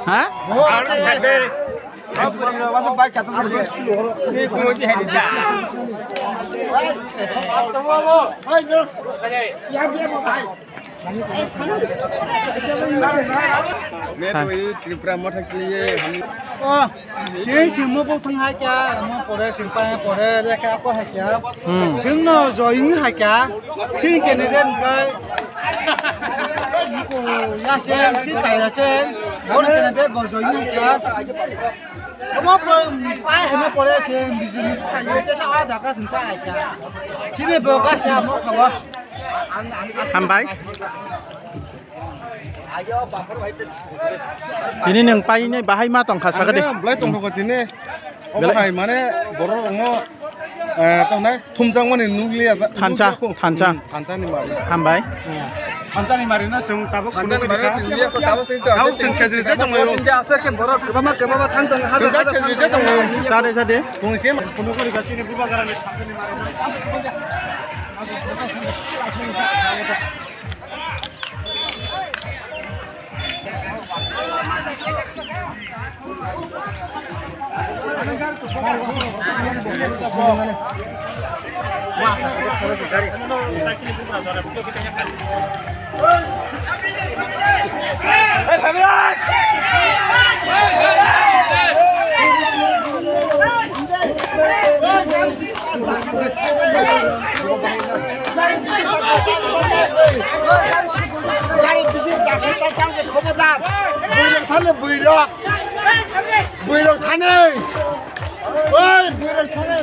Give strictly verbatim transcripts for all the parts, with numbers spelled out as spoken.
Ha? मैं तो ये त्रिपुरा मत के लिए हम Oh, khe singmo bo thang hai kya, mo pore sing pa pore lekha ko hai kya. Hmm. Sing no join hai kya. Sing ke ne den kai. Ko ya se, si ta ya se. Bon ke ne den bon join hai kya. Mo pore pa hai mo pore sing business khai ye te sa ha jaga sing sa hai kya. Sini bo ka sa mo ka ba. Hambai. Tini nwng painai bahai ma tongkha sakha de. Ang belai tongthokgo tini. Obo hai mane borok rokno, eh, tongnai thumjakmani nukliya ja-, thansa, nukliya kho. Thansa. Hmm, thansa ni mari. Hambai. Hmm. Thansa ni mari no chwng tabuk phunugwi rikha. Tabuk chwng khejri se tonglaio. Chwng khejri se tonglaio. Chade, chade. Tongse phunugwi rikha chini bubagrani thansa ni mari no. Buirok thani, buirok. Buirok thani. Oi, buirok thani.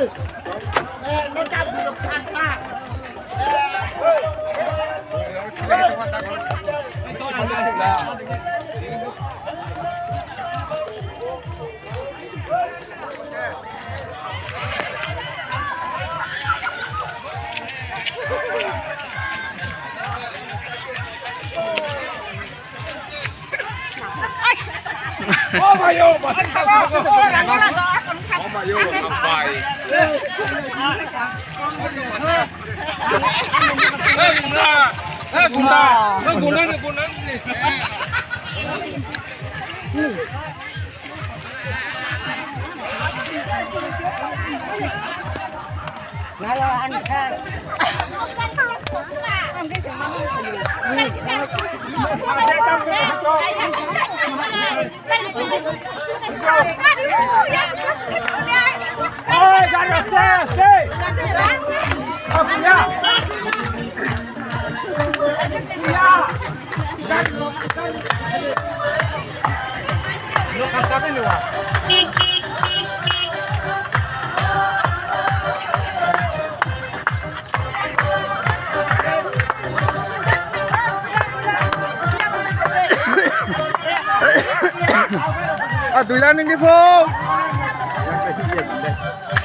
Ah, dui lani ni pho.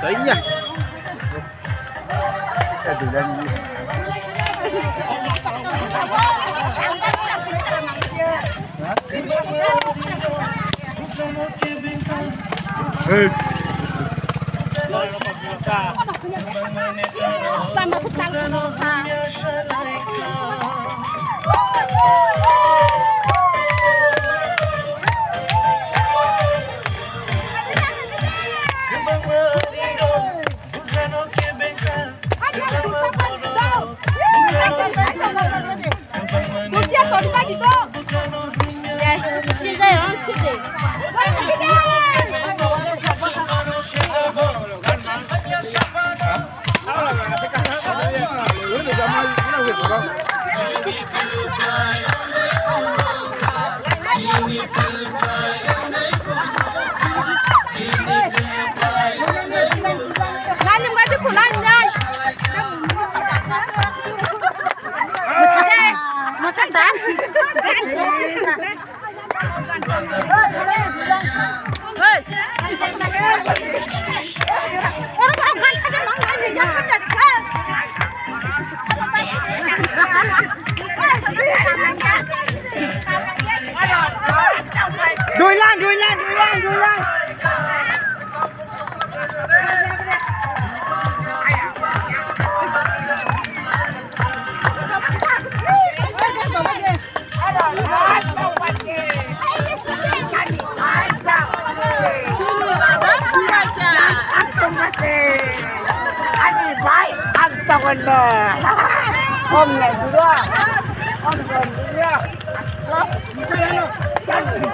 Tanya. Dui lang, dui lang, dui lang, dui lang. Ani bai ang tongo no. Om na duro. Om na duro. Sabi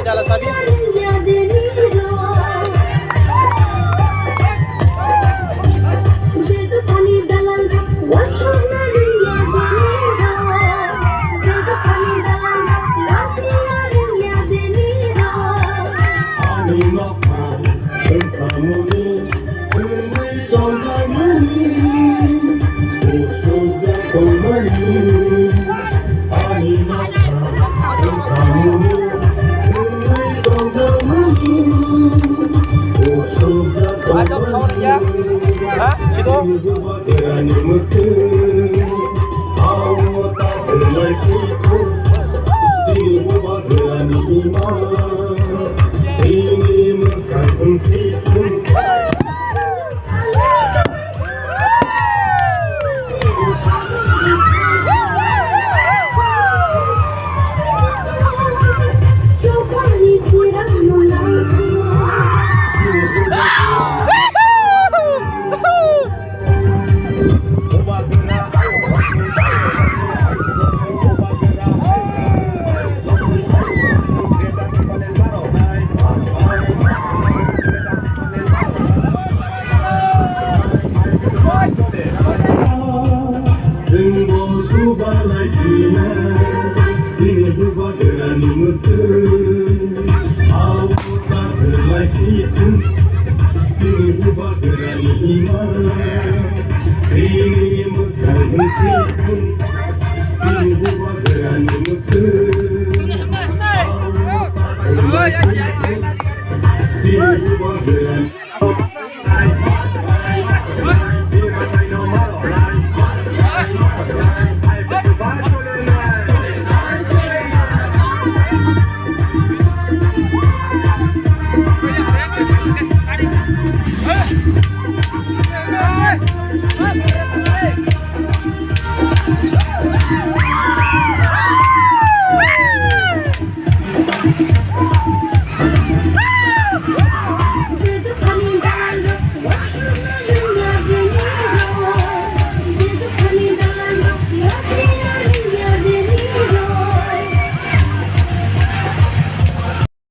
dala sabi. Chwngbo suba lai sina, tini buba derani mwtwi. Abo ta lai si, tini buba derani ima. Tini mwtai si, tini buba derani mwtwi. Abo ta lai si, tini buba derani